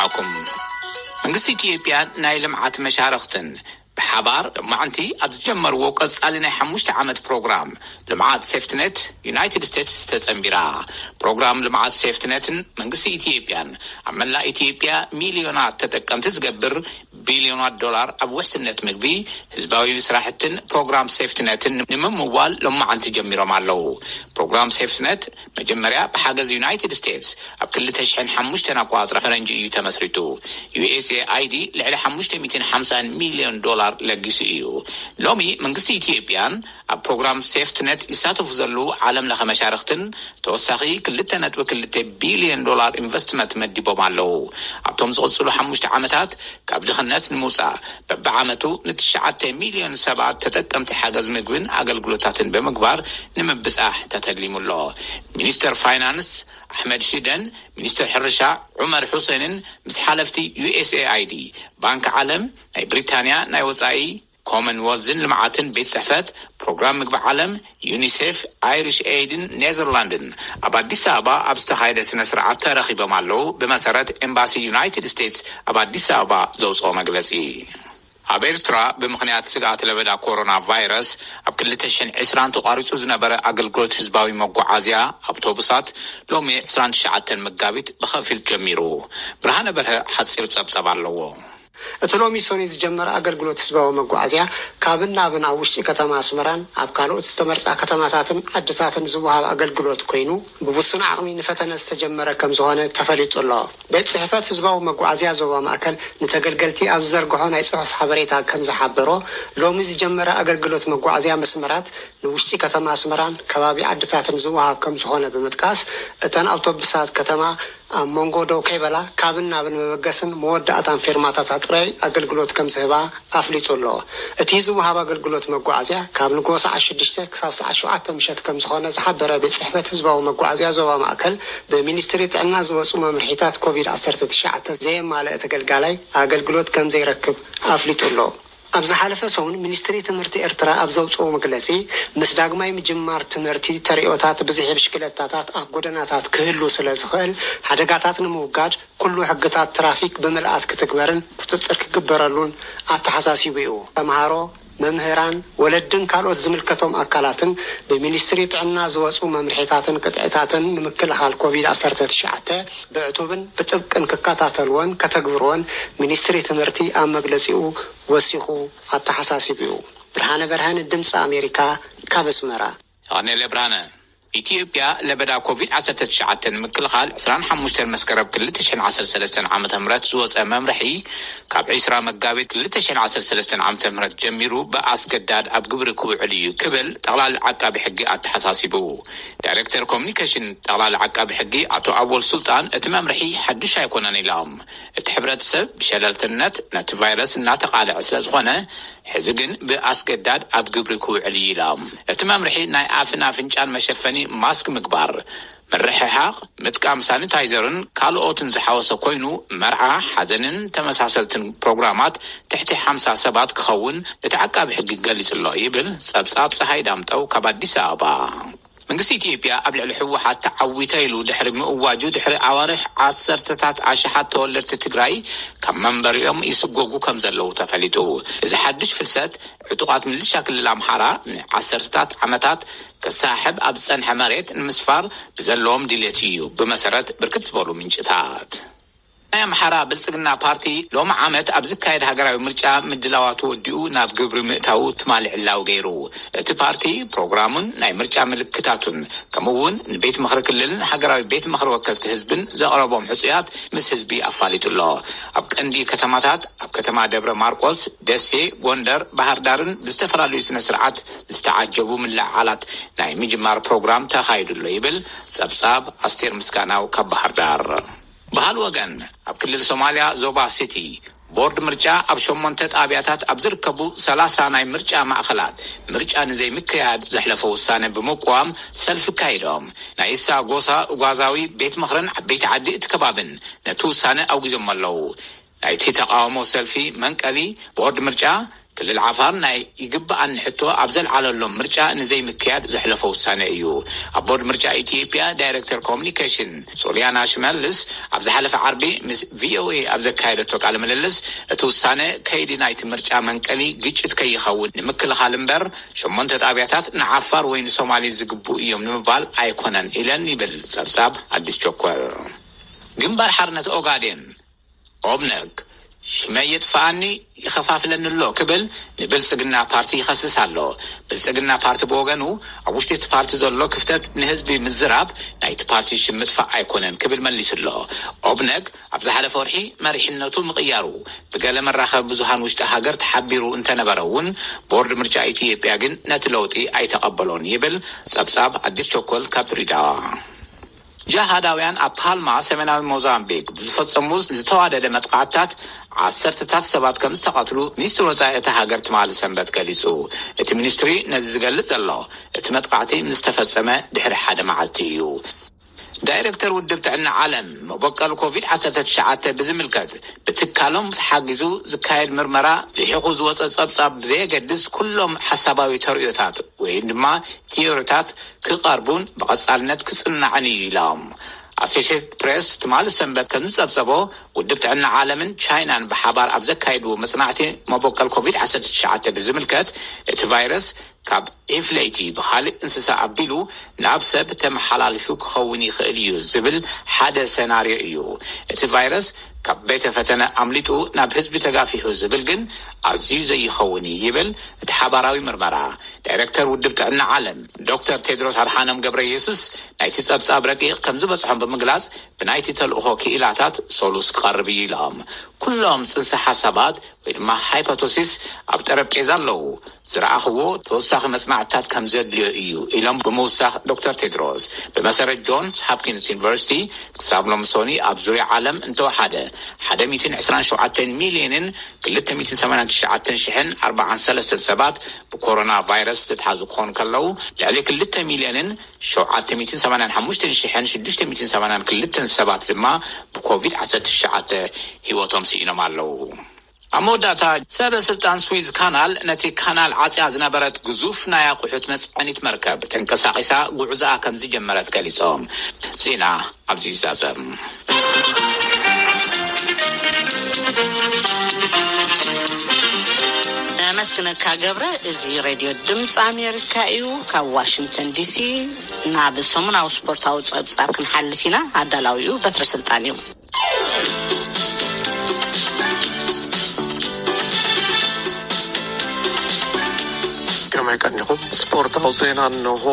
ኣኩም መንግስቲ ኢትዮጵያን ናይ ልምዓት መሻርኽትን ብሓባር ሎማዓንቲ ኣብ ዝጀመርዎ ቀጻሊ ናይ ሓሙሽተ ዓመት ፕሮግራም ልምዓት ሴፍትኔት ዩናይትድ ስቴትስ ተጸንቢራ። ፕሮግራም ልምዓት ሴፍትኔትን መንግስቲ ኢትዮጵያን ኣብ መላእ ኢትዮጵያ ሚልዮናት ተጠቀምቲ ዝገብር ቢልዮናት ዶላር ኣብ ውሕስነት ምግቢ፣ ህዝባዊ ስራሕትን ፕሮግራም ሴፍትነትን ንምምዋል ሎማዓንቲ ጀሚሮም ኣለዉ። ፕሮግራም ሴፍትነት መጀመርያ ብሓገዝ ዩናይትድ ስቴትስ ኣብ ክልተ ሽሕን ሓሙሽተን ኣቋጽራ ፈረንጂ እዩ ተመስሪቱ። ዩ ኤስ ኤ ኣይ ዲ ልዕሊ ሓሙሽተ ሚእትን ሓምሳን ሚልዮን ዶላር ለጊሱ እዩ። ሎሚ መንግስቲ ኢትዮጵያን ኣብ ፕሮግራም ሴፍትነት ይሳተፉ ዘለዉ ዓለም ለኸ መሻርኽትን ተወሳኺ ክልተ ነጥቢ ክልተ ቢልዮን ዶላር ኢንቨስትመንት መዲቦም ኣለዉ። ኣብቶም ዝቕጽሉ ሓሙሽተ ዓመታት ካብ ድኽነት ንምውጻእ በብዓመቱ ንትሽዓተ ሚልዮን ሰባት ተጠቀምቲ ሓገዝ ምግብን ኣገልግሎታትን ብምግባር ንምብጻሕ ተተሊሙ ኣሎ። ሚኒስተር ፋይናንስ ኣሕመድ ሽደን ሚኒስተር ሕርሻ ዑመር ሑሴንን ምስ ሓለፍቲ ዩ ኤስ ኤ ኣይ ዲ፣ ባንክ ዓለም፣ ናይ ብሪታንያ ናይ ወጻኢ ኮመንወልዝን ልምዓትን ቤት ጽሕፈት ፕሮግራም ምግቢ ዓለም፣ ዩኒሴፍ፣ ኣይሪሽ ኤይድን ኔዘርላንድን ኣብ ኣዲስ ኣበባ ኣብ ዝተኻየደ ስነ ስርዓት ተረኺቦም ኣለዉ። ብመሰረት ኤምባሲ ዩናይትድ ስቴትስ ኣብ ኣዲስ ኣበባ ዘውፅኦ መግለፂ፣ ኣብ ኤርትራ ብምኽንያት ስግኣት ለበዳ ኮሮና ቫይረስ ኣብ ክልተ ሽሕን ዕስራን ተቋሪፁ ዝነበረ ኣገልግሎት ህዝባዊ መጓዓዝያ ኣውቶቡሳት ሎሚ ዕስራን ትሽዓተን መጋቢት ብኸፊል ጀሚሩ። ብርሃነ በርሀ ሓፂር ፀብፀብ ኣለዎ። እቲ ሎሚ ሰኑይ ዝጀመረ ኣገልግሎት ህዝባዊ መጓዓዝያ ካብን ናብን ኣብ ውሽጢ ከተማ ኣስመራን ኣብ ካልኦት ዝተመርጻ ከተማታትን ዓድታትን ዝወሃብ ኣገልግሎት ኮይኑ፣ ብውሱን ዓቕሚ ንፈተነ ዝተጀመረ ከም ዝኾነ ተፈሊጡ ኣሎ። ቤት ጽሕፈት ህዝባዊ መጓዓዝያ ዞባ ማእከል ንተገልገልቲ ኣብ ዝዘርግሖ ናይ ጽሑፍ ሓበሬታ ከም ዝሓበሮ፣ ሎሚ ዝጀመረ ኣገልግሎት መጓዓዝያ መስመራት ንውሽጢ ከተማ ኣስመራን ከባቢ ዓድታትን ዝወሃብ ከም ዝኾነ ብምጥቃስ፣ እተን ኣውቶቡሳት ከተማ ኣብ መንጎ ደው ከይበላ ካብን ናብን መበገስን መወዳእታን ፌርማታታ ጥራይ ኣገልግሎት ከም ዝህባ ኣፍሊጡ ኣሎ። እቲ ዝወሃብ ኣገልግሎት መጓዓዝያ ካብ ንግሆ ሰዓት ሽዱሽተ ክሳብ ሰዓት ሸውዓተ ምሸት ከም ዝኾነ ዝሓበረ ቤት ጽሕፈት ህዝባዊ መጓዓዝያ ዞባ ማእከል፣ ብሚኒስትሪ ጥዕና ዝወጹ መምርሒታት ኮቪድ ዓሰርተ ትሽዓተ ዘየማልአ ተገልጋላይ ኣገልግሎት ከም ዘይረክብ ኣፍሊጡ ኣሎ። ኣብ ዝሓለፈ ሰሙን ሚኒስትሪ ትምህርቲ ኤርትራ ኣብ ዘውጽኦ መግለጺ፣ ምስ ዳግማይ ምጅማር ትምህርቲ ተርእዮታት ብዝሒ ብሽክለታታት ኣብ ጎደናታት ክህሉ ስለ ዝኽእል፣ ሓደጋታት ንምውጋድ ኩሉ ሕግታት ትራፊክ ብምልኣት ክትግበርን ቁጽጽር ክግበረሉን ኣተሓሳሲቡ እዩ። ተምሃሮ፣ መምህራን፣ ወለድን ካልኦት ዝምልከቶም ኣካላትን ብሚኒስትሪ ጥዕና ዝወጹ መምርሒታትን ቅጥዕታትን ንምክልኻል ኮቪድ ዓሰርተ ትሽዓተ ብዕቱብን ብጥብቅን ክከታተልዎን ከተግብርዎን ሚኒስትሪ ትምህርቲ ኣብ መግለጺኡ ወሲኹ ኣተሓሳሲቡ እዩ። ብርሃነ በርሀን ድምፂ ኣሜሪካ ካብ ኣስመራ። ኣኔለ ብርሃነ። ኢትዮጵያ ለበዳ ኮቪድ ዓሰርተ ትሽዓተ ንምክልኻል ዕስራን ሓሙሽተን መስከረም ክልተ ሽሕን ዓሰርተ ሰለስተን ዓመተ ምህረት ዝወፀ መምርሒ ካብ ዕስራ መጋቢት ክልተ ሽሕን ዓሰርተ ሰለስተን ዓመተ ምህረት ጀሚሩ ብኣስገዳድ ኣብ ግብሪ ክውዕል እዩ ክብል ጠቕላሊ ዓቃቢ ሕጊ ኣተሓሳሲቡ። ዳይሬክተር ኮሚኒኬሽን ጠቕላሊ ዓቃቢ ሕጊ ኣቶ ኣወል ሱልጣን እቲ መምርሒ ሓዱሽ ኣይኮነን ኢሎም። እቲ ሕብረተሰብ ብሸለልትነት ነቲ ቫይረስ እናተቓልዐ ስለ ዝኾነ ሕዚ ግን ብኣስገዳድ ኣብ ግብሪ ክውዕል እዩ ኢሎም። እቲ መምርሒ ናይ ኣፍን ኣፍንጫን መሸፈኒ ማስክ ምግባር፣ ምርሕሓቕ፣ ምጥቃም ሳኒታይዘርን ካልኦትን ዝሓወሰ ኮይኑ መርዓ፣ ሓዘንን ተመሳሰልትን ፕሮግራማት ትሕቲ ሓምሳ ሰባት ክኸውን እቲ ዓቃቢ ሕጊ ገሊጹ ኣሎ ይብል ጸብጻብ ጸሃይ ዳምጠው ካብ ኣዲስ ኣበባ። መንግስቲ ኢትዮጵያ ኣብ ልዕሊ ህወሓት ተዓዊተ ኢሉ ድሕሪ ምእዋጁ ድሕሪ ኣዋርሕ ዓሰርተታት ኣሽሓት ተወለድቲ ትግራይ ካብ መንበሪኦም ይስጎጉ ከም ዘለዉ ተፈሊጡ። እዚ ሓድሽ ፍልሰት ዕጡቓት ምልሻ ክልል ኣምሓራ ንዓሰርተታት ዓመታት ክሳሕብ ኣብ ዝጸንሐ መሬት ንምስፋር ብዘለዎም ድሌት እዩ ብመሰረት ብርክት ዝበሉ ምንጭታት። ናይ ኣምሓራ ብልጽግና ፓርቲ ሎሚ ዓመት ኣብ ዝካየድ ሃገራዊ ምርጫ ምድላዋቱ ወዲኡ ናብ ግብሪ ምእታዉ ትማሊ ዕላዊ ገይሩ። እቲ ፓርቲ ፕሮግራሙን ናይ ምርጫ ምልክታቱን ከምኡ እውን ንቤት ምኽሪ ክልልን ሃገራዊ ቤት ምኽሪ ወከልቲ ህዝብን ዘቕረቦም ሕጹያት ምስ ህዝቢ ኣፋሊጡ ኣሎ። ኣብ ቀንዲ ከተማታት ኣብ ከተማ ደብረ ማርቆስ፣ ደሴ፣ ጎንደር፣ ባህር ዳርን ብዝተፈላለዩ ስነ ስርዓት ዝተዓጀቡ ምልዕዓላት ናይ ምጅማር ፕሮግራም ተኻይዱ ኣሎ ይብል ጸብጻብ ኣስቴር ምስጋናው ካብ ባህር ዳር። በሃል ወገን ኣብ ክልል ሶማልያ ዞባ ሲቲ ቦርድ ምርጫ ኣብ ሸሞንተ ጣብያታት ኣብ ዝርከቡ ሰላሳ ናይ ምርጫ ማእኸላት ምርጫ ንዘይምክያድ ዘሕለፎ ውሳነ ብምቅዋም ሰልፊ ካይዶም። ናይ እሳ ጎሳ ጓዛዊ ቤት ምኽርን ዓበይቲ ዓዲ እቲ ከባብን ነቲ ውሳነ ኣውጊዞም ኣለዉ። ናይቲ ተቃውሞ ሰልፊ መንቀሊ ቦርድ ምርጫ ክልል ዓፋር ናይ ይግብኣኒ ሕቶ ኣብ ዘልዓለሎም ምርጫ ንዘይምክያድ ዘሕለፎ ውሳነ እዩ። ኣብ ቦርድ ምርጫ ኢትዮጵያ ዳይሬክተር ኮሚኒኬሽን ሶሊያና ሽመልስ ኣብ ዝሓለፈ ዓርቢ ምስ ቪኦኤ ኣብ ዘካየደቶ ቃለ ምልልስ፣ እቲ ውሳነ ከይዲ ናይቲ ምርጫ መንቀሊ ግጭት ከይኸውን ንምክልኻል እምበር፣ ሸሞንተ ጣብያታት ንዓፋር ወይ ንሶማሌ ዝግብኡ እዮም ንምባል ኣይኮነን ኢለን ይብል ጸብጻብ ኣዲስ ቸኮል። ግንባር ሓርነት ኦጋዴን፣ ኦብነግ፣ ሽመይ የጥፍኣኒ፣ ይኸፋፍለኒ ኣሎ ክብል ንብልጽግና ፓርቲ ይኸስስ ኣሎ። ብልጽግና ፓርቲ ብወገኑ፣ ኣብ ውሽጢ እቲ ፓርቲ ዘሎ ክፍተት ንህዝቢ ምዝራብ ናይቲ ፓርቲ ሽም ምጥፋእ ኣይኮነን ክብል መሊሱ ኣሎ። ኦብነግ ኣብ ዝሓለፈ ወርሒ መሪሕነቱ ምቕያሩ ብገለ መራኸቢ ብዙሃን ውሽጢ ሃገር ተሓቢሩ እንተነበረ እውን፣ ቦርድ ምርጫ ኢትዮጵያ ግን ነቲ ለውጢ ኣይተቐበሎን ይብል ጸብጻብ ኣዲስ ቸኮል ካብ ድሬዳዋ። ጃሃዳውያን ኣብ ፓልማ ሰሜናዊ ሞዛምቢክ ብዝፈጸሙ ዝተዋደደ መጥቃዕትታት ዓሰርተታት ሰባት ከም ዝተቐትሉ ሚኒስትሪ ወጻኢ እታ ሃገር ትማሊ ሰንበት ገሊጹ። እቲ ሚኒስትሪ ነዚ ዝገልጽ ዘሎ፣ እቲ መጥቃዕቲ ምስ ተፈጸመ ድሕሪ ሓደ መዓልቲ እዩ። ዳይሬክተር ውድብ ጥዕና ዓለም፣ መበቀል ኮቪድ ዓሰርተ ትሽዓተ ብዝምልከት ብትካሎም ተሓጊዙ ዝካየድ ምርመራ ልሒኹ ዝወጸ ጸብጻብ ብዘየገድስ ኩሎም ሓሳባዊ ተርእዮታት ወይ ድማ ቲዮሪታት ክቐርቡን ብቐጻልነት ክጽናዕን እዩ ኢሎም። ኣሶሼትድ ፕሬስ ትማሊ ሰንበት ከም ዝጸብጸቦ፣ ውድብ ጥዕና ዓለምን ቻይናን ብሓባር ኣብ ዘካየድዎ መጽናዕቲ መበቀል ኮቪድ ዓሰርተ ትሽዓተ ብዝምልከት፣ እቲ ቫይረስ ካብ ዒፍ ለይቲ ብኻልእ እንስሳ ኣቢሉ ናብ ሰብ ተመሓላልፉ ክኸውን ይኽእል እዩ ዝብል ሓደ ሰናርዮ እዩ። እቲ ቫይረስ ካብ ቤተ ፈተነ ኣምሊጡ ናብ ህዝቢ ተጋፊሑ ዝብል ግን ኣዝዩ ዘይኸውን እዩ ይብል እቲ ሓባራዊ ምርመራ። ዳይሬክተር ውድብ ጥዕና ዓለም ዶክተር ቴድሮስ ኣድሓኖም ገብረ ኢየሱስ፣ ናይቲ ጸብጻብ ረቂቕ ከም ዝበጽሖም ብምግላጽ፣ ብናይቲ ተልእኾ ክኢላታት ሰሉስ ክቐርብ እዩ ኢሎም። ኩሎም ጽንሰ ሓሳባት ወይ ድማ ሃይፖቶሲስ ኣብ ጠረጴዛ ኣለዉ። ዝረኣኽዎ ተወሳኺ መጽናዕትታት ከም ዘድልዮ እዩ ኢሎም ብምውሳኽ፣ ዶክተር ቴድሮስ፣ ብመሰረት ጆንስ ሃፕኪንስ ዩኒቨርሲቲ፣ ክሳብ ሎምሶኒ ኣብ ዙርያ ዓለም እንተወሓደ ሓደ ሚእትን ዕስራን ሸውዓተን ሚልዮንን ክልተ ሚእትን ሰማንያን ትሽዓተን ሽሕን ኣርባዓን ሰለስተን ሰባት ብኮሮና ቫይረስ ዝተትሓዙ ክኾኑ ከለዉ፣ ልዕሊ ክልተ ሚልዮንን ሸውዓተ ሚእትን ሰማንያን ሓሙሽተን ሽሕን ሽዱሽተ ሚእትን ሰማንያን ክልተን ሰባት ድማ ብኮቪድ ዓሰርተ ትሽዓተ ህይወቶም ስኢኖም ኣለዉ። ኣብ መወዳእታ፣ ሰበ ስልጣን ስዊዝ ካናል ነቲ ካናል ዓጽያ ዝነበረት ግዙፍ ናይ ኣቑሑት መጽዐኒት መርከብ ተንቀሳቒሳ ጉዕዞኣ ከም ዝጀመረት ገሊጾም። ዜና ኣብዚ ይዛዘም። ነመስግነካ ገብረ። እዚ ሬድዮ ድምፂ ኣሜሪካ እዩ። ካብ ዋሽንግተን ዲሲ ናብ ሰሙናዊ ስፖርታዊ ጸብጻብ ክንሓልፍ ኢና። ኣዳላዊኡ በትረ ስልጣን እዩ። ከመይ ቀኒኹም? ስፖርታዊ ዜና እንሆ።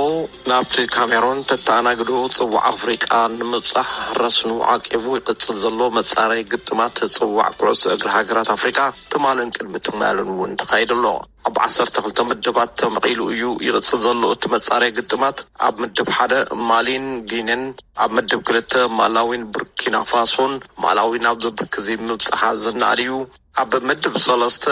ናብቲ ካሜሮን ተተኣናግዶ ጽዋዕ ኣፍሪቃ ንምብጻሕ ረስኑ ዓቂቡ ይቕጽል ዘሎ መጻረይ ግጥማት ጽዋዕ ኩዕሶ እግሪ ሃገራት ኣፍሪቃ ትማልን ቅድሚ ትማልን እውን ተኻይዱ ኣሎ። ኣብ ዓሰርተ ክልተ ምድባት ተመቒሉ እዩ ይቕጽል ዘሎ እቲ መጻረይ ግጥማት። ኣብ ምድብ ሓደ ማሊን ጊንን፣ ኣብ ምድብ ክልተ ማላዊን ቡርኪና ፋሶን፣ ማላዊ ናብዚ ብርኪ እዚ ምብጻሓ ዝነኣድ እዩ። ኣብ ምድብ ሰለስተ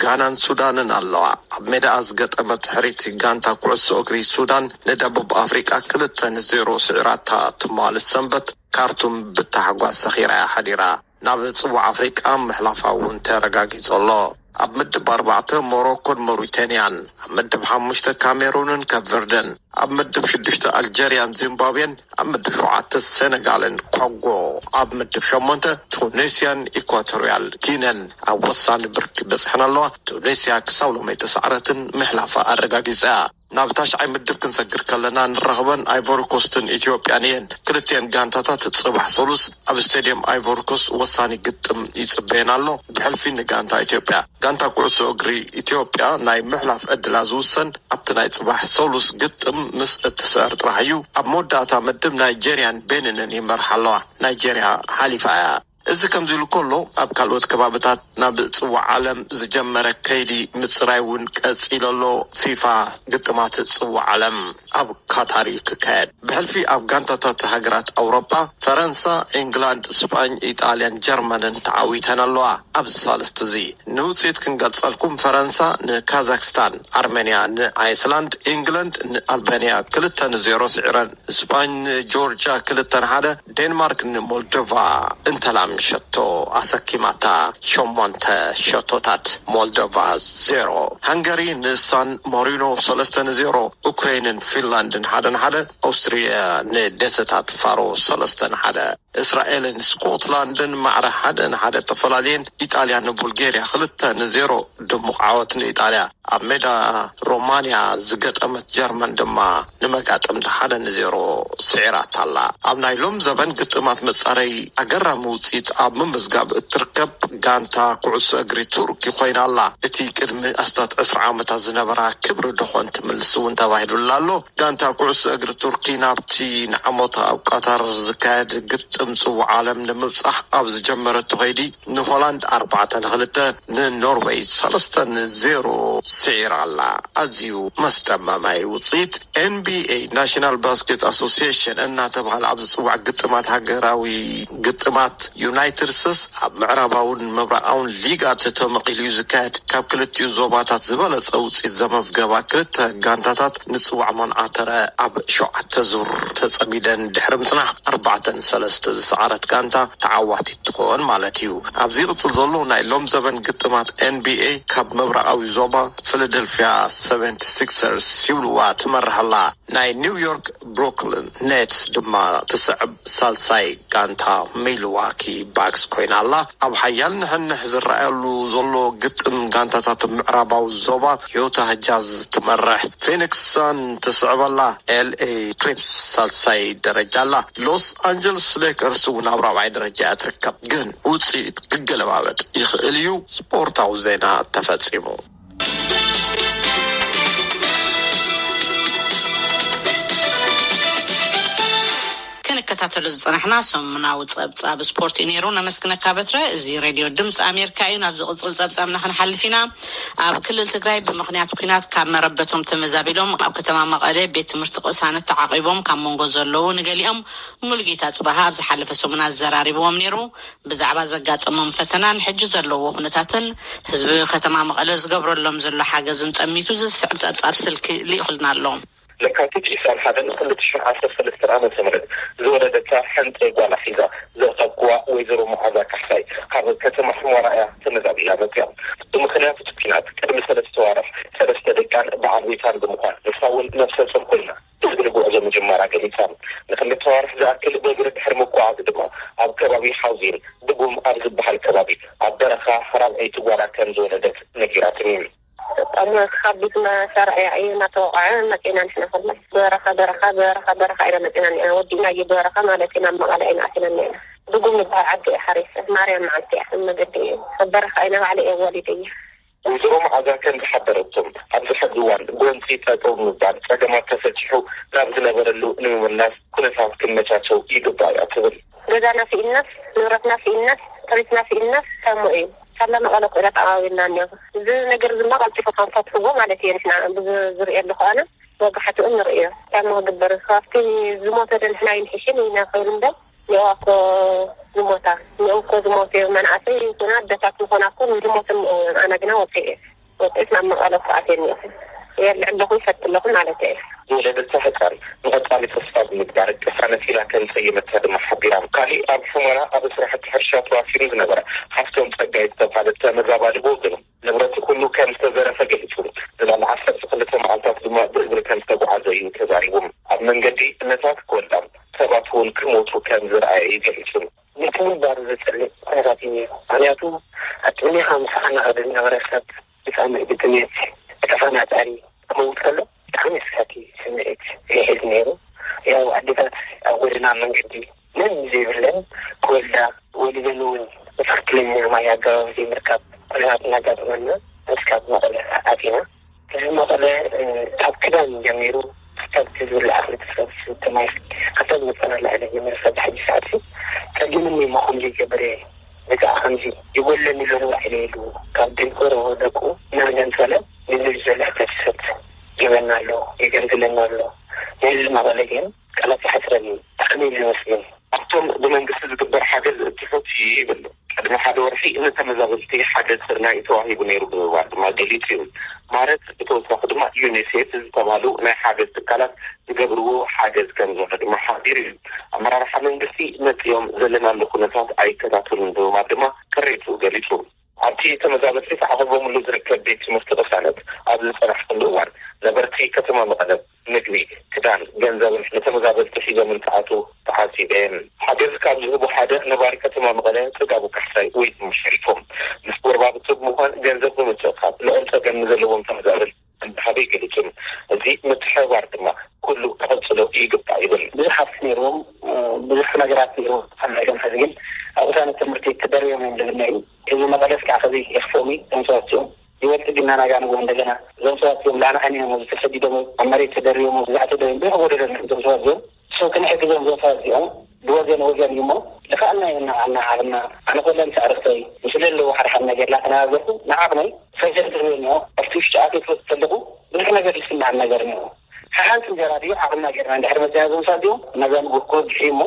ጋናን ሱዳንን ኣለዋ። ኣብ ሜዳኣ ዝገጠመት ድሕሪት ጋንታ ኩዕሶ እግሪ ሱዳን ንደቡብ ኣፍሪቃ ክልተ ንዜሮ ስዒራታ ትማሊ ሰንበት ካርቱም ብታሕጓስ ሰኺራ እያ ሓዲራ። ናብ ጽዋዕ ኣፍሪቃ ምሕላፋ እውን ተረጋጊጹ ኣሎ። ኣብ ምድብ ኣርባዕተ ሞሮኮን ሞሪታንያን፣ ኣብ ምድብ ሓሙሽተ ካሜሩንን ከፕ ቨርደን፣ ኣብ ምድብ ሽዱሽተ ኣልጀርያን ዚምባብዌን፣ ኣብ ምድብ ሸውዓተ ሴነጋልን ኮንጎ፣ ኣብ ምድብ ሸሞንተ ቱኒስያን ኢኳቶሪያል ጊነን ኣብ ወሳኒ ብርኪ በጽሐን ኣለዋ። ቱኒስያ ክሳብ ሎሚ ኣይተሳዕረትን፣ ምሕላፋ ኣረጋጊጻ እያ። ናብ ታሽዓይ ምድብ ክንሰግር ከለና ንራኸበን ኣይቮሪኮስትን ኢትዮጵያን እየን። ክልቲኤን ጋንታታት ጽባሕ ሰሉስ ኣብ ስቴድየም ኣይቮሪኮስ ወሳኒ ግጥም ይጽበየን ኣሎ። ብሕልፊ ንጋንታ ኢትዮጵያ። ጋንታ ኩዕሶ እግሪ ኢትዮጵያ ናይ ምሕላፍ ዕድላ ዝውሰን ኣብቲ ናይ ጽባሕ ሰሉስ ግጥም ምስ እትስዕር ጥራሕ እዩ። ኣብ መወዳእታ ምድብ ናይጄርያን ቤኒንን ይመርሓ ኣለዋ። ናይጄርያ ሓሊፋ እያ። እዚ ከምዚ ኢሉ ከሎ፣ ኣብ ካልኦት ከባብታት ናብ ጽዋዕ ዓለም ዝጀመረ ከይዲ ምጽራይ እውን ቀጺሉ ኣሎ። ፊፋ ግጥማት ጽዋዕ ዓለም ኣብ ካታር እዩ ክካየድ። ብሕልፊ ኣብ ጋንታታት ሃገራት ኣውሮጳ፣ ፈረንሳ፣ ኢንግላንድ፣ ስጳኝ፣ ኢጣልያን ጀርመንን ተዓዊተን ኣለዋ። ኣብዚ ሳልስቲ እዚ ንውጽኢት ክንገልጸልኩም፣ ፈረንሳ ንካዛክስታን፣ ኣርሜንያ ንኣይስላንድ፣ ኢንግላንድ ንኣልባንያ ክልተ ንዜሮ ስዒረን፣ ስጳኝ ንጆርጅያ ክልተ ንሓደ፣ ዴንማርክ ንሞልዶቫ እንተላሚ ሸቶ ኣሰኪማታ። ሸሞንተ ሸቶታት። ሞልዶቫ ዜሮ። ሃንጋሪ ንሳን ማሪኖ ሰለስተ ንዜሮ። ኡክሬንን ፊንላንድን ሓደ ንሓደ። ኣውስትሪያ ንደሴታት ፋሮ ሰለስተ ንሓደ። እስራኤልን ስኮትላንድን ማዕረ ሓደ ንሓደ ተፈላለየን። ኢጣልያ ንቡልጌርያ ክልተ ንዜሮ። ድሙቕ ዓወት ንኢጣልያ። ኣብ ሜዳ ሮማንያ ዝገጠመት ጀርመን ድማ ንመጋጥምቲ ሓደ ንዜሮ ስዒራታ ኣላ። ኣብ ናይ ሎም ዘበን ግጥማት መጻረይ ኣገራሚ ውጽኢት ኣብ ምምዝጋብ እትርከብ ጋንታ ኩዕሶ እግሪ ቱርኪ ኮይና ኣላ። እቲ ቅድሚ ኣስታት ዕስራ ዓመታት ዝነበራ ክብሪ ደኾን ትምልስ እውን ተባሂሉላ ኣሎ። ጋንታ ኩዕሶ እግሪ ቱርኪ ናብቲ ንዓመቱ ኣብ ቃታር ዝካየድ ግጥም ጽዋዕ ዓለም ንምብጻሕ ኣብ ዝጀመረቶ ከይዲ ንሆላንድ ኣርባዕተ ንክልተ፣ ንኖርወይ ሰለስተ ንዜሮ ስዒራ ኣላ። ኣዝዩ መስደመማይ ውጽኢት። ኤንቢኤ፣ ናሽናል ባስኬት ኣሶሲዬሽን እናተባህለ ኣብ ዝጽዋዕ ግጥማት ሃገራዊ ግጥማት ዩናይትድ ስቴትስ ኣብ ምዕራባውን ምብራቓውን ሊጋት ተመቒሉ እዩ ዝካየድ። ካብ ክልቲኡ ዞባታት ዝበለጸ ውጽኢት ዘመዝገባ ክልተ ጋንታታት ንጽዋዕ መንዓተረ ኣብ ሸውዓተ ዙር ተጸሚደን ድሕሪ ምጽናሕ ኣርባዕተ ንሰለስተ ዝሰዓረት ጋንታ ተዓዋቲት ትኾን ማለት እዩ። ኣብዚ ይቕጽል ዘሎ ናይ ሎም ዘበን ግጥማት ኤንቢኤ ካብ ምብራቓዊ ዞባ ፊላደልፊያ ሰቨንቲ ሲክሰርስ ይብልዋ ትመርሕ ኣላ። ናይ ኒውዮርክ ብሩክሊን ኔትስ ድማ ትስዕብ ሳልሳይ ጋንታ ሚልዋኪ ባክስ ኮይና ኣላ። ኣብ ሓያል ንሕንሕ ዝረኣየሉ ዘሎ ግጥም ጋንታታት ምዕራባዊ ዞባ ዩታ ጃዝ ትመርሕ ፊኒክስ ሳን ትስዕብ ኣላ። ኤልኤ ክሊፕስ ሳልሳይ ደረጃ ኣላ። ሎስ ኣንጀለስ ሌከርስ እውን ኣብ ራብዓይ ደረጃ እያ ትርከብ። ግን ውፅኢት ክገለባበጥ ይኽእል እዩ። ስፖርታዊ ዜና ተፈፂሙ። ክንከታተሎ ዝጸናሕና ሰሙናዊ ጸብጻብ ስፖርት እዩ ነይሩ። ነመስግነካ በትረ። እዚ ሬድዮ ድምፂ ኣሜሪካ እዩ። ናብ ዝቕጽል ጸብጻብና ክንሓልፍ ኢና። ኣብ ክልል ትግራይ ብምኽንያት ኲናት ካብ መረበቶም ተመዛቢሎም ኣብ ከተማ መቐለ ቤት ትምህርቲ ቅሳነት ተዓቒቦም ካብ መንጎ ዘለዉ ንገሊኦም ሙሉጌታ ጽባሃ ኣብ ዝሓለፈ ሰሙን ኣዘራሪብዎም ነይሩ። ብዛዕባ ዘጋጠሞም ፈተናን ሕጂ ዘለዎ ኩነታትን ህዝቢ ከተማ መቐለ ዝገብረሎም ዘሎ ሓገዝን ጠሚቱ ዝስዕብ ጸብጻብ ስልኪ ልኢኹልና ኣሎ። ለካቲት ዒስራን ሓደን ክልተ ሽሕን ዓሰርተ ሰለስተን ዓመተ ምህረት ዝወለደታ ሕንጠይ ጓላ ሒዛ ዘርኸብክዋ ወይዘሮ መዓዛ ካሕሳይ ካብ ከተማ ሑመራ እያ ተመዛቢላ መፅያ። ብምኽንያት እቲ ኲናት ቅድሚ ሰለስተ ኣዋርሕ ሰለስተ ደቃን በዓል ቤታን ብምዃን ንሳ እውን ነብሰ ፁር ኮይና ዝብል ጉዕዞ ምጅማራ ገሊፃ። ንክልተ ኣዋርሕ ዝኣክል ብእግሪ ድሕሪ ምጉዓዝ ድማ ኣብ ከባቢ ሓውዜን ድጉም ኣብ ዝበሃል ከባቢ ኣብ በረኻ ራብዐይቲ ጓላ ከም ዝወለደት ነጊራትኒ። ካብ ቤት መሳርዕያ እዩ እናተወቕዐ መፂና ንሕና ከላ በረኻ በረኻ በረኻ በረኻ ኢና መፂና እኒኣ ወዲእና እዩ በረኻ ማለት እዩ ናብ መቐለ ኢና ኣቲና እኒና ድጉም ዝበሃል ዓዲ እዩ ሓሪሰ ማርያም መዓልቲ እያ መገዲ እዩ በረኻ ኢና ባዕለ እየ ወሊደ እዩ ወይዘሮ መዓዛ ከም ዝሓበረቶም ኣብዚ ሕዚ እዋን ጎንፂ ጠጠው ምባል ፀገማት ተፈቲሑ ናብ ዝነበረሉ ንምምላስ ኩነታት ክመቻቸው ይግባእ እያ ትብል። ገዛና ስኢንናስ ንብረትና ስኢንናስ ጥሪትና ስኢንናስ ታሞ እዩ ካላ መቐለ ኮይና ተቐባቢልና እኒኦ እዚ ነገር ድማ ቀልጢፉ ከንፈትሕዎ ማለት እየ ንሕና ዝርእየሉ ከኣነ ወጋሕትኡ ንርእዮ ታሞ ክግበር ካብቲ ዝሞተ ዶ ንሕና ይንሕሽን ኢና ኮይኑ እምበር ንዕዋ እኮ ዝሞታ ንዕው እኮ ዝሞቱ እዮም መናእሰይ ይኹና ኣደታት ምኾና እኮ ዝሞቱ እኒኦ እዮም ኣነ ግና ወፂኤ ወፂኤስ ናብ መቐለ እኮ ኣትየ እኒኦኹ የልዕለኹ ይፈቲ ኣለኹ ማለት እየ ዝወለደታ ህፃን ንቐፃሊ ተስፋ ብምግባር ቅሳነት ኢላ ከም ዝሰየመታ ድማ ሓቢራ። ካሊእ ኣብ ሑመራ ኣብ ስራሕቲ ሕርሻ ተዋፊሩ ዝነበረ ሃፍቶም ፀጋይ ዝተብሃለ ተመዛባሊ ብወገኑ ንብረቱ ኩሉ ከም ዝተዘረፈ ገሊፁ። ንላዕሊ ዓሰርተ ክልተ መዓልታት ድማ ብእግሪ ከም ዝተጓዓዘ እዩ ተዛሪቡ። ኣብ መንገዲ እነታት ክወልዳ ሰባት እውን ክሞቱ ከም ዝረኣየ እዩ ገሊፁ። ነቲ ምንባሩ ዘፅልእ ኩነታት እዩ ነይሩ። ምክንያቱ ኣብ ቅድሜኻ ምስ ኣናቐደ ዝነበረ ሰብ ብፃምእ ብጥሜት ብተፈናጣሪ ክመውት ከሎ ብጣዕሚ ኣስካኪ ስምዒት እዩ ሒዙ ነይሩ። ያው ኣዴታት ኣብ ጎደና መንገዲ ምንም ዘይብለን ክወልዳ ወሊደን እውን ብትኽክለኛ ማይ ኣገባብ ዘይምርካብ ኩነታት እናጋጠመና እስካብ መቐለ ኣቲና። ህዝቢ መቐለ ካብ ክዳን ጀሚሩ ክሳብ እቲ ዝብላዕ ክልተ ሰብ ዝስተ ማይ ክሳብ ዝመፀና ላዕሊ ጀሚሩ ክሳብ ሕጂ ሰዓት ሲ ፀጊምኒ እሞ ከምዚ ይገብር እየ በቃ ከምዚ ይጎለኒ ዘሎ ባዕለ ኢሉ ካብ ደንኮሮ ደቁ እናገንፀለ ንልጅ ዘሎ ሕብረተሰብ ይበና ኣሎ የገልግለና ኣሎ። ንህዝቢ መቐለ ግን ቃላት ይሓፅረኒ ብጣዕሚ እዩ ዘመስግን። ኣብቶም ብመንግስቲ ዝግበር ሓገዝ እትሑት እዩ ይብል። ቅድሚ ሓደ ወርሒ ንተመዛበልቲ ሓገዝ ስርናይ ተዋሂቡ ነይሩ ብምባል ድማ ገሊጹ እዩ። ማረት ብተወሳኺ ድማ ዩኒሴፍ ዝተባህሉ ናይ ሓገዝ ትካላት ዝገብርዎ ሓገዝ ከም ዘሎ ድማ ሓቢሩ እዩ። ኣመራርሓ መንግስቲ መጺኦም ዘለናሉ ኩነታት ኣይከታተሉን ብምባል ድማ ቅሬቱ ገሊጹ። ኣብቲ ተመዛበልቲ ተዓቑቦምሉ ዝርከብ ቤት ትምህርቲ ቅሳነት ኣብ ዝጸናሕኩሉ እዋን ነበርቲ ከተማ መቐለ ምግቢ፣ ክዳን፣ ገንዘብን ንተመዛበልቲ ሒዞም እንትኣትዉ ተዓዚበ እየ። ሓገዝ ካብ ዝህቡ ሓደ ነባሪ ከተማ መቐለ ጽጋቡ ካሕሳይ ወይ ድማ ሸሪፎም ምስ ጎረባብቲ ብምዃን ገንዘብ ብምትእኽኻብ ልዑል ጸገም ንዘለዎም ተመዛበልቲ ከም ዝሃበ ይገልጹ። እዚ ምትሕብባር ድማ ኩሉ ክቕጽሎ ይግባእ ይብል። ብዙሕ ሃብቲ ነይርዎም፣ ብዙሕ ነገራት ነይርዎም። ካብ ናይ ሎም ሕዚ ግን ኣብ ቅሳነት ትምህርቲ ተደርብዮም እዮም ዝብል ነይሩ። ህዝቢ መቐለስ ከዓ ከዚ የኽፍኦም እዩ። እዞም ሰባት እዚኦም ይበልጥ ግና ናጋ ንግሆ እንደገና እዞም ሰባት እዚኦም ላዕና ዓይኒ እዮም ተሰዲዶም ኣብ መሬት ተደርብዮም ብዛዕ ተደርብዮም ብዙሕ ጎደሎ እዞም ሰባት እዚኦም ሰው ክንሕግዞም እዞም ሰባት እዚኦም ብወገን ወገን እዩ እሞ ልኽኣልና እዩ እናዓልና ዓብና ኣነ ኮለን ሳዕርክተይ ምስ ለለዎ ሓደ ሓደ ነገር ላተናገርኩ ንዓቕመይ ፈጀር ዝህበኒ ኣብቲ ውሽጢ ኣትዮ ትፈልጥ ተለኹ ብዙሕ ነገር ዝስማዕ ነገር እኒኦ ሓሓንቲ እንጀራ ድዩ ዓቕምና ጌርና እንድሕር መፅና እዞም ሰባት እዚኦም ናዛ ንጎ ክወግሕ እዩ እሞ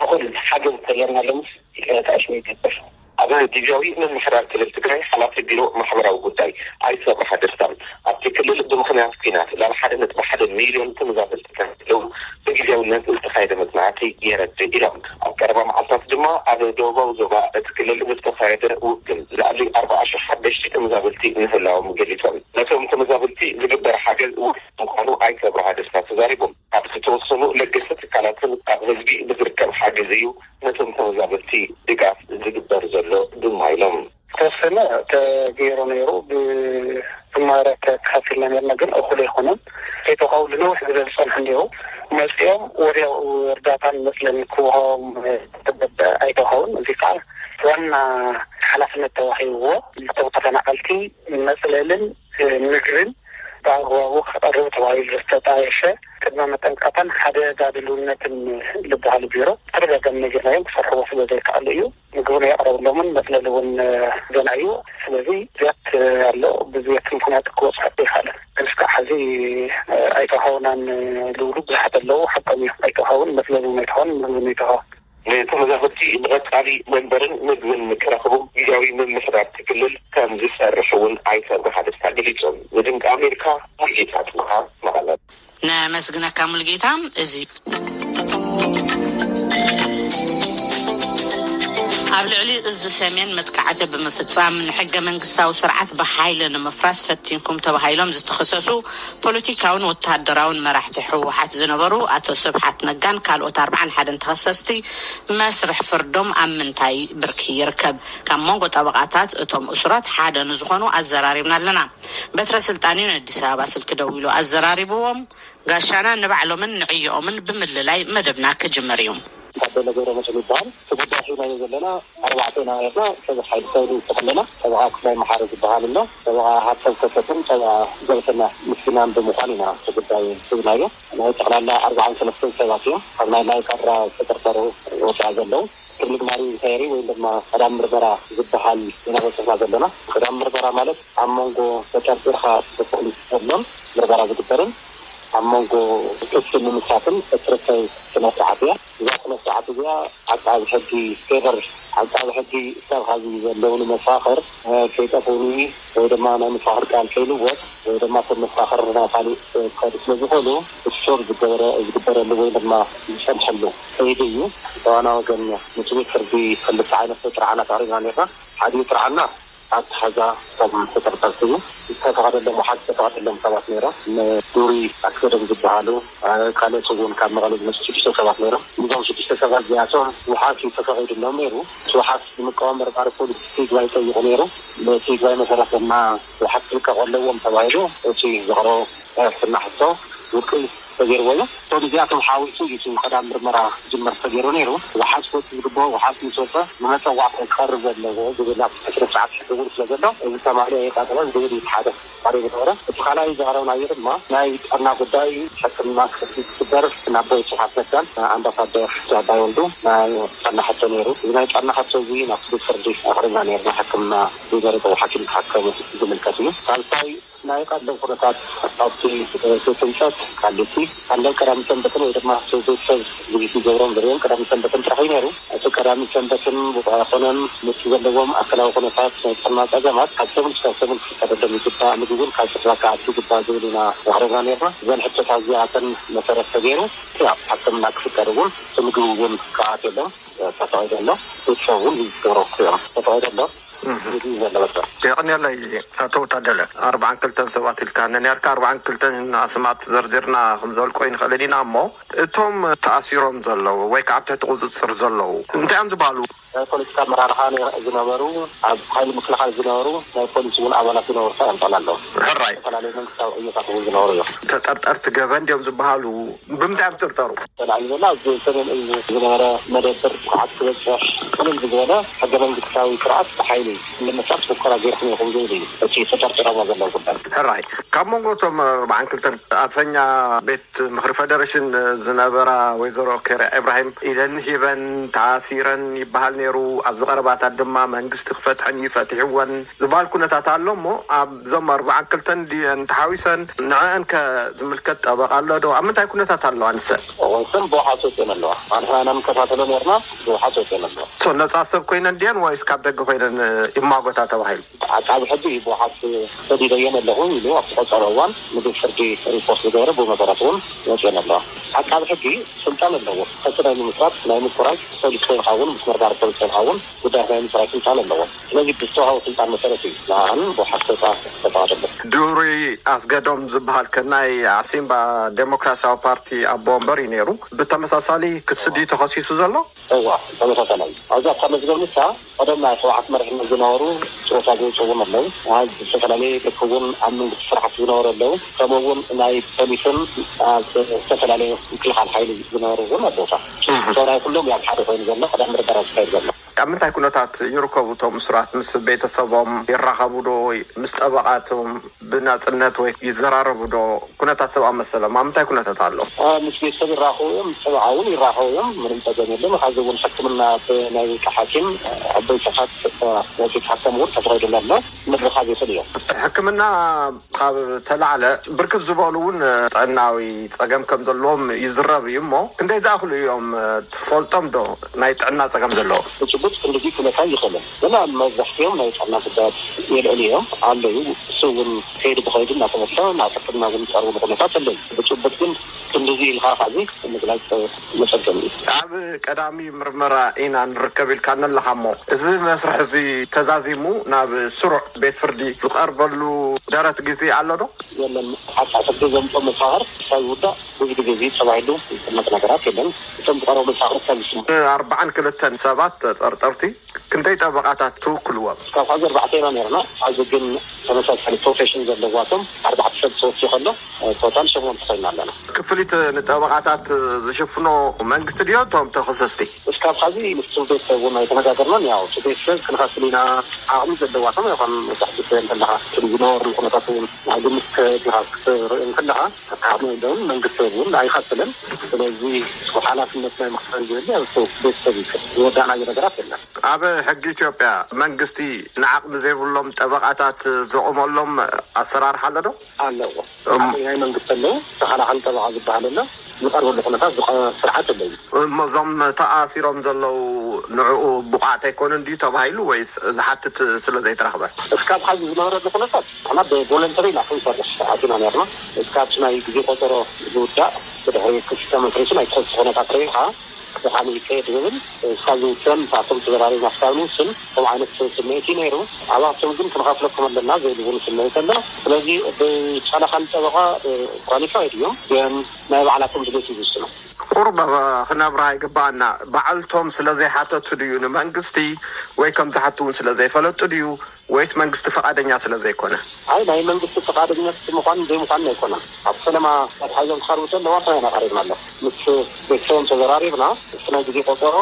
እኹል ሓገዝ ተገርናሎምስ ይቅረታ ሽሙ ይገብር። ኣብ ግዜያዊ ምምሕዳር ክልል ትግራይ ሓላፊ ቢሮ ማሕበራዊ ጉዳይ ኣይተ ኣብርሃ ደስታ ኣብቲ ክልል ብምኽንያት ኲናት ናብ ሓደ ነጥቢ ሓደ ሚልዮን ተመዛበልቲ ከም ዘለዉ ብግዜያውነት ዝተኻየደ መፅናዕቲ የረድእ ኢሎም። ኣብ ቀረባ መዓልታት ድማ ኣብ ደቡባዊ ዞባ እቲ ክልል ብዝተኻየደ ውግን ልዕሊ ኣርባዓ ሽሕ ሓደሽቲ ተመዛበልቲ ምህላዎም ገሊፆም። ነቶም ተመዛበልቲ ዝግበር ሓገዝ ውሑድ ምዃኑ ኣይተ ኣብርሃ ደስታ ተዛሪቦም። ካብ ዝተወሰኑ ለገስቲ ትካላትን ካብ ህዝቢ ብዝርከብ ሓገዝ እዩ ነቶም ተመዛበልቲ ድጋፍ ዝግበር ዘሎ ድማ ኢሎም። ዝተወሰነ ተገይሩ ነይሩ ብዝማረ ተካፊልና ነርና ግን እኩል ኣይኮነን። ከይተኸውሉ ነዊሕ ዝበሉ ዝፀንሑ እንዲሁ መፅኦም ወዲያው እርዳታን መፅለልን ክወሃቦም ተገበ ኣይተኸውን። እዚ ከዓ ዋና ሓላፍነት ተዋሂብዎ። እቶም ተፈናቐልቲ መፅለልን ምግብን ብኣግባቡ ክቐርብ ተባሂሉ ዝተጣየሸ ቅድመ መጠንቀቕታን ሓደጋ ድልውነትን ዝበሃል ቢሮ ተደጋጋሚ ነጊርናዮም ክሰርሕዎ ስለ ዘይከኣሉ እዩ። ምግቢ ናይ ኣቕረብሎምን መፅለሊ እውን ገና እዩ። ስለዚ ዝያት ኣሎ ብዝያት ምክንያት ክወፅሑ ኣይከኣለን። ግን እስካዕ ሕዚ ኣይተዋሃውናን ዝብሉ ብዙሓት ኣለዉ። ሓቆም እዮም። ኣይተዋሃውን መፅለሊ እውን ኣይተዋሃውን ምግቢ እውን ኣይተዋሃውን። ንተመዛበልቲ ብቐጻሊ መንበርን ምግብን ክረኽቡ ግዜያዊ ምምሕዳር እቲ ክልል ከም ዝሰርሕ እውን ኣይተ ኣብርሃ ደስታ ገሊጾም። ንድምፂ ኣሜሪካ ሙልጌታ ጽብሃ መቐለ። ነመስግነካ ሙልጌታ። እዚ ኣብ ልዕሊ እዚ ሰሜን መጥቃዕቲ ብምፍጻም ንሕገ መንግስታዊ ስርዓት ብሓይሊ ንምፍራስ ፈቲንኩም ተባሂሎም ዝተኸሰሱ ፖለቲካውን ወተሃደራውን መራሕቲ ህወሓት ዝነበሩ ኣቶ ስብሓት ነጋን ካልኦት ኣርባዓን ሓደን ተኸሰስቲ መስርሕ ፍርዶም ኣብ ምንታይ ብርኪ ይርከብ? ካብ መንጎ ጠበቓታት እቶም እሱራት ሓደ ንዝኾኑ ኣዘራሪብና ኣለና። በትረ ስልጣን እዩ ንኣዲስ ኣበባ ስልኪ ደዊሉ ኣዘራሪብዎም። ጋሻና ንባዕሎምን ንዕዮኦምን ብምልላይ መደብና ክጅምር እዩ። ታደለ ገብረመስል ይበሃል። እቲ ጉዳይ ሒዝናዮ ዘለና ኣርባዕተ ኢና ነርና። ጠበቓ ሓይሊ ሰብሪ ተኸለና፣ ጠበቓ ክፍላይ መሓሪ ዝበሃል ኣሎ፣ ጠበቓ ሃብቶም ከሰትን ጠበቓ ዘርሰና ምስግናን ብምዃን ኢና እቲ ጉዳይ ሒዝናዮ። ናይ ጠቕላላ ኣርባዓን ሰለስተን ሰባት እዮም ካብ ናይ ማይ ካድራ ዝተጠርጠሩ ወፃኢ ዘለዉ። ክልል ማሪ እንኳየሪ ወይ ድማ ቀዳም ምርመራ ዝበሃል ኢና በፂሕና ዘለና። ቀዳም ምርመራ ማለት ኣብ መንጎ ተጠርጢርካ ብፖሊስ ዘሎን ምርመራ ዝግበርን ኣብ መንጎ ክሲ ንምምሳትን እትርከብ ስነ ስርዓት እያ። እዛ ስነ ስርዓት እዚኣ ዓቃቢ ሕጊ ፌቨር ዓቃቢ ሕጊ ክሳብ ሐዚ ዘለውኒ መፋኽር ከይጠፍኡኒ ወይ ድማ ናይ መፋኽር ቃል ከይልወጥ ወይ ድማ እቶም መፋኽር ናብ ካሊእ ክኸዱ ስለ ዝኽእሉ እሱር ዝገበረ ዝግበረሉ ወይ ድማ ዝፀንሐሉ ከይዲ እዩ። ብዋና ወገን ነቲ ቤት ፍርዲ ክልተ ዓይነት ጥርዓናት ኣቕሪብና ነርና። ሓዲኡ ጥርዓና ኣተሓዛ እቶም ተጠርጠርቲ እዩ። ዝተፈቐደሎም ወሓት ዝተፈቐደሎም ሰባት ነይሮም። ንዱሪ ኣስገዶም ዝበሃሉ ካልኦት እውን ካብ መቐለ ዝመፁ ሽዱሽተ ሰባት ነይሮም። እዞም ሽዱሽተ ሰባት እዚኣቶም ወሓት እዩ ተፈቒዱሎም ነይሩ። እቲ ወሓት ንምቃወም መርማሪ ፖሊስ እቲ ይግባይ ጠይቑ ነይሩ። በቲ ይግባይ መሰረት ድማ ወሓት ክልቀቑ ኣለዎም ተባሂሉ እቲ ዘቕረቦ ናይ ሕክምና ሕቶ ውድቂ ተገይርዎ እዩ። እቶም እዚኣቶም ሓዊሱ እዩ እቲ ቀዳም ምርመራ ክጅመር ተገይሩ ነይሩ። ወሓት ክወፅእ ዝግብኦ ወሓት ምስ ወፀ ንመፀዋዕታ ክቐርብ ዘለዎ ዝብል ኣብ ስነ ስርዓት ሕጊ እውን ስለ ዘሎ እዚ ተማልኦ የቃጥለን ዝብል እዩ እቲ ሓደ ቀሪቡ ነበረ። እቲ ካልኣይ ዘቕረብናዮ ድማ ናይ ጥዕና ጉዳይ ሕክምና ክትትል ክግበር ናብ ቦይ ስብሓት ነጋን ኣምባሳደር ጃባይ ወልዱ ናይ ጥዕና ሕቶ ነይሩ። እዚ ናይ ጥዕና ሕቶ እዚ ናብቲ ቤት ፍርዲ ኣቕሪብና ነይርና። ሕክምና ዝመረፀ ሓኪም ክሓከሙ ዝምልከት እዩ። ሳልሳይ ናይ ቀደም ኩነታት ኣብቲ ቤት ህንፀት ቃሊቲ ኣለው ቀዳሚ ሰንበትን ወይ ድማ ቤተሰብ ዝግጅት ገብሮም ዝሪኦም ቀዳሚ ሰንበትን ጥራሕ እዩ ነይሩ። እቲ ቀዳሚ ሰንበትን ብቑዕ ኣይኮነን፣ ምት ዘለዎም ኣካላዊ ኩነታት ናይ ጥዕና ጸገማት ካብ ሰሙን ክሳብ ሰሙን ክፍቀደሎም ይግባእ፣ ምግቢ እውን ካብ ስድራ ክኣቱ ይግባእ ዝብል ኢና ዘቕረብና ነርና። እዘን ሕቶታት እዚኣተን መሰረት ተገይሩ ያው ሕክምና ክፍቀድ እውን እቲ ምግቢ እውን ክኣት የሎም ተፈቒዱ ኣሎ። ቤተሰብ እውን ዝገብሮ ክሪኦም ተፈቒዱ ኣሎ። የቐንየለይ ኣቶ ታደለ። ኣርባዓን ክልተን ሰባት ኢልካ ነኒያርካ፣ ኣርባዓን ክልተን ኣስማት ዘርዚርና ክንዘልቆ ይንኽእል ኢና እሞ፣ እቶም ተኣሲሮም ዘለዉ ወይ ከዓ ኣብ ትሕቲ ቁፅፅር ዘለዉ እንታይ እዮም ዝበሃሉ? ናይ ፖለቲካ ኣመራርሓ ዝነበሩ፣ ኣብ ሓይሊ ምክልኻል ዝነበሩ ናይ ፖሊስ እውን ኣባላት ዝነበሩ እዮም ጠቕላሎም። ሕራይ። ዝተፈላለዩ መንግስታዊ ዕዮታት እውን ዝነበሩ እዮም። ተጠርጠርቲ ገበን ድዮም ዝበሃሉ? ብምንታይ እዮም ዝጥርጠሩ? ተላዒሉ ዘሎ ኣብ ሰሜን እዩ ዝነበረ መደብር ስርዓት ክበፅሕ ቅልል ብዝበለ ሕገ መንግስታዊ ስርዓት ብሓይሊ ንምስራት ሙከራ ገይርኩም ኢኹም ዝብል እዩ እቲ ተጠርጢሮሞ ዘለዉ ጉዳይ። ሕራይ። ካብ መንጎ እቶም ኣርባዓን ክልተን ኣፈኛ ቤት ምኽሪ ፈደሬሽን ዝነበራ ወይዘሮ ኬርያ ኢብራሂም ኢደን ሂበን ተኣሲረን ይበሃል ነይሩ። ኣብዚ ቀረባታት ድማ መንግስቲ ክፈትሐን እዩ ፈቲሕወን ዝበሃል ኩነታት ኣሎ እሞ ኣብዞም ኣርባዓን ክልተን ድየን ተሓዊሰን ንዕአን ከ ዝምልከት ጠበቓ ኣሎ ዶ? ኣብ ምንታይ ኩነታት ኣለዋ ንሰን? እወን ሰን ብውሓት ወፅየን ኣለዋ። ኣንሕና ኢና ንከታተሎ ነርና ብውሓት ወፅየን ኣለዋ። ሶ ነፃ ሰብ ኮይነን ድየን ወይስ ካብ ደገ ኮይነን ይማጎታ ተባሂሉ? ዓቃቢ ሕጊ ብውሓት ሰዲደየን ኣለኹ ኢሉ ኣብቲ ቆፀሮ እዋን ንቤት ፍርዲ ሪፖርት ዝገበረ ብመሰረት እውን ወፅየን ኣለዋ። ዓቃቢ ሕጊ ስልጣን ኣለዎ። ክሲ ናይ ምምስራት፣ ናይ ምኩራጅ፣ ፖሊስ ኮይንካ እውን ምስ መርማሪ ፖሊስ ኮይንካ እውን ጉዳያት ናይ ምፅራይ ስልጣን ኣለዎ። ስለዚ ብዝተዋሃቦ ስልጣን መሰረት እዩ ንዓን ብውሓት ሰፃ ዝተፈቐደለን። ድሩይ ኣስገዶም ዝበሃል ከ ናይ ዓሲምባ ዴሞክራሲያዊ ፓርቲ ኣቦ ወንበር እዩ ነይሩ። ብተመሳሳሊ ክሲ ድዩ ተኸሲሱ ዘሎ? እዋ ተመሳሳላይ ኣብዚ ኣብታ መዝገብ ንሳ ቀደም ናይ ህወሓት መሪሕነት ዝነበሩ ጡረታ ዝወፁ እውን ኣለዉ። ኣብ ዝተፈላለየ ልክ እውን ኣብ መንግስቲ ስራሕቲ ዝነበሩ ኣለዉ። ከምኡ እውን ናይ ፖሊስን ኣብ ዝተፈላለየ ምክልኻል ሓይሊ ዝነበሩ እውን ኣለዉ። እህ። ሰብኣይ ኩሎም ኣብ ሓደ ኮይኑ ዘሎ ቀዳም ምርመራ ዝካየድ ዘሎ። ኣብ ምንታይ ኩነታት ይርከቡ እቶም እሱራት? ምስ ቤተሰቦም ይራኸቡ ዶ ወይ ምስ ጠበቓቶም ብናጽነት ወይ ይዘራረቡ ዶ? ኩነታት ሰብኣዊ መሰሎም ኣብ ምንታይ ኩነታት ኣሎ? አ፣ ምስ ቤተሰብ ይራኸቡ እዮም፣ ምስ ጠበቓ እውን ይራኸቡ እዮም። ምንም ጸገም የለን። ካብዚ እውን ሕክምና ብናይ ውልቂ ሓኪም፣ አ፣ ዓበይቲ ሓክ-፣ አ፣ ናይ ቤት ሓኪም እውን ተፈቒዱሎም ኣሎ። ምርኻብ ይኽእሉ እዮም። ሕክምና ካብ ተላዕለ ብርክት ዝበሉ እውን ጥዕናዊ ጸገም ከም ዘለዎም ይዝረብ እዩ እሞ ክንደይ ዝኣኽሉ እዮም ትፈልጦም ዶ ናይ ጥዕና ጸገም ዘለዎም? ብጭቡጥ ክንድዚ ክብለካ ይኽእልን። ግን ኣብ መብዛሕትኦም ናይ ጥዕና ጉዳያት የልዕሉ እዮም ኣለዉ። እሱ እውን ከይዱ ብኸይዱ እናተመልሰ ናብ ሕክምና እውን ዝቀርብሉ ኩነታት ኣለዉ። ብጭቡጥ ግን ክንድዚ ኢልካ ካብዚ ምግላጽ መጸገሚ እዩ። ኣብ ቀዳሚ ምርመራ ኢና ንርከብ ኢልካ ኣለኻ እሞ፣ እዚ መስርሕ እዚ ተዛዚሙ ናብ ስሩዕ ቤት ፍርዲ ዝቐርበሉ ደረት ግዜ ኣሎ ዶ? የለን። ሓቂ ሕጊ ዘምጾ መሳኸር ክሳብ ዝውዳእ ብዙ ግዜ እዚ ተባሂሉ ዝጥመት ነገራት የለን። እቶም ዝቐረቡ መሳኸር ክሳብ ዝስሙ። ኣርባዓን ክልተን ሰባት ተጠርጠርቲ ክንደይ ጠበቓታት ትውክልዎም? ካብ ሕዚ ኣርባዕተ ኢና ነርና። ሕዚ ግን ተመሳሳሊ ፕሮፌሽን ዘለዋቶም ኣርባዕተ ሰብ ተወሲኹ ኣሎ። ቶታል ሸሞንተ ኮይና ኣለና። ክፍሊት ንጠበቓታት ዝሽፍኖ መንግስቲ ድዮ እቶም ተኸሰስቲ? እስካብ ሐዚ ምስቲ ቤተሰብ እውን ኣይተነጋገርናን። ያው እቲ ቤተሰብ ክንኸፍል ኢና፣ ዓቕሚ ዘለዋቶም ይኾን መብዛሕትኡ ሰብ እንተለኻ ዝነበሩ ኩነታት እውን ኣብ ግምት ከእቲኻ ክትርኢ እንከለኻ ዓቕሚ ዘለዎም መንግስቲ እውን ኣይኸፍልን። ስለዚ ሓላፍነት ናይ ምኽፋል ዝብል ያው እቲ ቤተሰብ እዩ። ዝወዳእናዮ ነገራት የለን። ኣብ ሕጊ ኢትዮጵያ መንግስቲ ንዓቕሚ ዘይብሎም ጠበቓታት ዘቑመሎም ኣሰራርሓ ኣሎ ዶ? ኣለዎ። እም- ሓደ ናይ መንግስቲ ኣለዉ፣ ተኸላኻሊ ጠበቓ ዝበሃል ኣሎ፣ ዝቐርበሉ ኩነታት ዝቐ-፣ ስርዓት ኣለዉ። እሞ እዞም ተኣሲሮም ዘለዉ ንዕኡ ብቑዓት ኣይኮኑን ድዩ ተባሂሉ ወይስ ዝሓትት ስለ ዘይተረኽበ? እስካብ ሐዚ ዝነበረሉ ኩነታት ንሕና ብቮለንተሪ ኢና ክንሰርሕ ኣቲና ነርና። እስካብ ናይ ግዜ ቆጸሮ ዝውዳእ ብድሕሪ ክሲ ተመስሪቱ ናይ ክኸሲ ኩነታት ረኺብካ ብኻልእ ይካየድ ዝብል እስካብ ዝውሰን ንሳቶም ተዘራሪብና እስካብ ንውስን ከምኡ ዓይነት ስምዒት እዩ ነይሩ። ኣብኣቶም ግን ክንኸፍለኩም ኣለና ዘይብሉ ስምዒት ኣሎ። ስለዚ ብተኸላኻሊ ጠበቓ ኳሊፋይድ እዮም፣ ግን ናይ ባዕላቶም ድሌት እዩ ዝውስኖ። ቁሩብ ክነብርሃ ይግባኣና። ባዕልቶም ስለ ዘይሓተቱ ድዩ ንመንግስቲ ወይ ከም ዝሓቱ እውን ስለ ዘይፈለጡ ድዩ ወይስ መንግስቲ ፈቓደኛ ስለ ዘይኮነ? ኣይ ናይ መንግስቲ ፈቓደኛ ምዃን ዘይምዃን ኣይኮነን። ኣብ ፈለማ ኣትሓዞም ክቐርቡ ከለዉ ኣስና ኢና ቀሪብና ኣሎ። ምስ ቤተሰቦም ተዘራሪብና እቲ ናይ ግዜ ቆጸሮ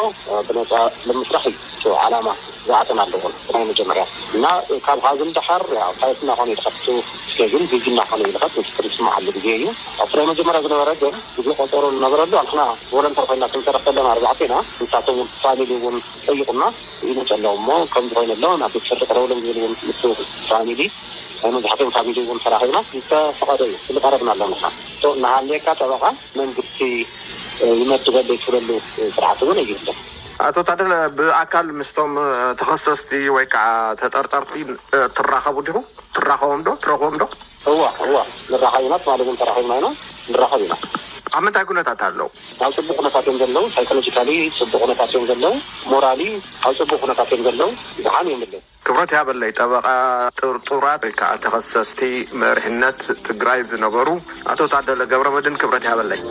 ብነጻ ንምስራሕ እዩ እቲ ዓላማ ዝኣተናሉ እውን ናይ መጀመርያ። እና ካብ ሐዚ ንደሓር ያው ታይት እናኾነ ይልኸት፣ እቲ ስኬጁል ቢዚ እናኾነ ይልኸት፣ ምስክር ዝስምዓሉ ግዜ እዩ። ኣብቲ ናይ መጀመርያ ዝነበረ ግን ግዜ ቆጸሮ ዝነበረሉ ኣንሕና ቮለንተር ኮይና ክንሰርሕ ከለና ኣርባዕቴና ንሳቶም ፋሚሊ እውን ጠይቁና ይመፁ ኣለዉ እሞ ከምዚ ኮይኑ ኣሎ ናብ ቤት ፍርዲ ቅረብሎም ዝብል እውን ምስ ፋሚሊ መብዛሕትኦም ፋሚሊ እውን ተራኺብና ዝተፈቐደ እዩ። ዝቐረብና ኣለና። እናሃለየካ ጠበቓ መንግስቲ ይመድበለይ ትብለሉ ስርዓት እውን ኣይህሉን። ኣቶ ታደለ፣ ብኣካል ምስቶም ተኸሰስቲ ወይ ከዓ ተጠርጠርቲ ትራኸቡ ዲኹም? ትራኸቦም ዶ? ትረኽቦም ዶ? እዋ እዋ፣ ንራኸብ ኢና። ትማሊ እውን ተራኺብና ኢና። ንራኸብ ኢና። ኣብ ምንታይ ኩነታት ኣለዉ? ኣብ ፅቡቅ ኩነታት እዮም ዘለዉ። ሳይኮሎጂካሊ ፅቡቅ ኩነታት እዮም ዘለዉ። ሞራሊ ኣብ ፅቡቅ ኩነታት እዮም ዘለዉ። ድሓን እዮም ኣለዉ። ክብረት ያበለይ፣ ጠበቃ ጥርጡራት ወይ ከዓ ተኸሰስቲ መሪሕነት ትግራይ ዝነበሩ ኣቶ ታደለ ገብረመድህን፣ ክብረት ያበለይ።